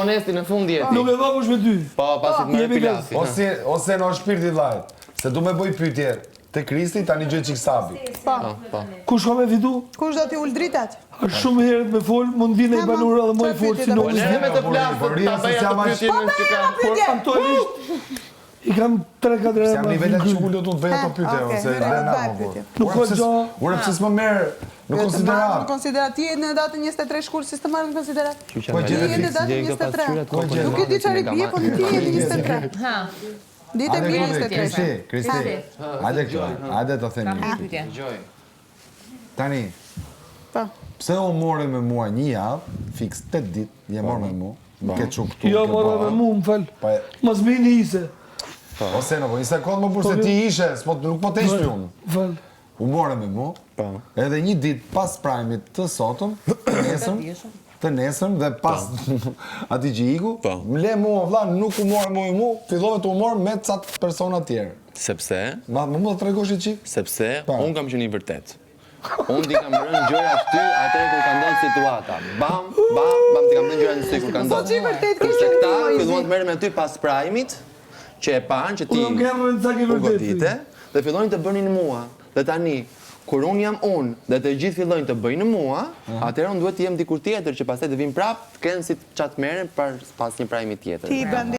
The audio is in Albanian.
Onesti në fund jeti. Nuk e dha kush me ty. Po, pasi të merr Pilasi. Ose ose në shpirti vllai. Se du me bëj pyetje te Kristi, tani gjë çik Sabi. Po. Po. Kush ka me fitu? Kush do t'i ul dritat? Është shumë herët me fol, mund vjen ai banor edhe më i fortë si Po lëre me të flasë, Po, ta bëj atë pyetjen Po që ka. Por aktualisht i kam 3-4 herë. Se jam nivelet që ulët unë të bëj ato pyetje ose dhe na po. Nuk ka gjë. Ore pse s'më merr në konsideratë? Në konsideratë ti je në datën 23 shkurt si s'të marr në konsideratë? Po ti je në datën 23. Nuk e di çfarë bie, po ti je në 23. Ha. Ditë e mirë 23. Kristi, Kristi. Hajde këtu, hajde ta them një pyetje. Tani. Po. Pse u more me mua një javë, fiks 8 ditë, je marrë me mua. Më ke çu këtu. Jo, mora me mua, më fal. Po. Mos më nise. Po. Ose në po, një sekondë më burrë se ti ishe, s'po nuk po të ishte unë. Fal. U more me mua. Po. Edhe një ditë pas prime-it të sotëm, të nesërm, të nesërm dhe pas atij që iku, Po. më le mua vlla, nuk u more me mua, fillove të u more me ca persona tjerë. Sepse, Ma më mund të tregosh një çik? sepse Po. unë kam qenë i vërtet. Unë t'i kam rënë gjëra ty atëherë kur ka ndodhur situata. Bam, bam, bam, t'i kam rënë gjëra në sy kur ka ndodhur. Po që i vërtet ke Kurse qenë këta ti, Moizi. filluan të merren me ty pas prime-it, që e panë që ti Unë kam rënë cak i u vërtet. godite dhe fillonin të bënin mua. Dhe tani kur unë jam unë dhe të gjithë fillojnë të bëjnë mua, atëherë unë duhet të jem dikur tjetër që pastaj të vijnë prapë, të kenë si ça të merren pas një prime tjetër. Ti i bën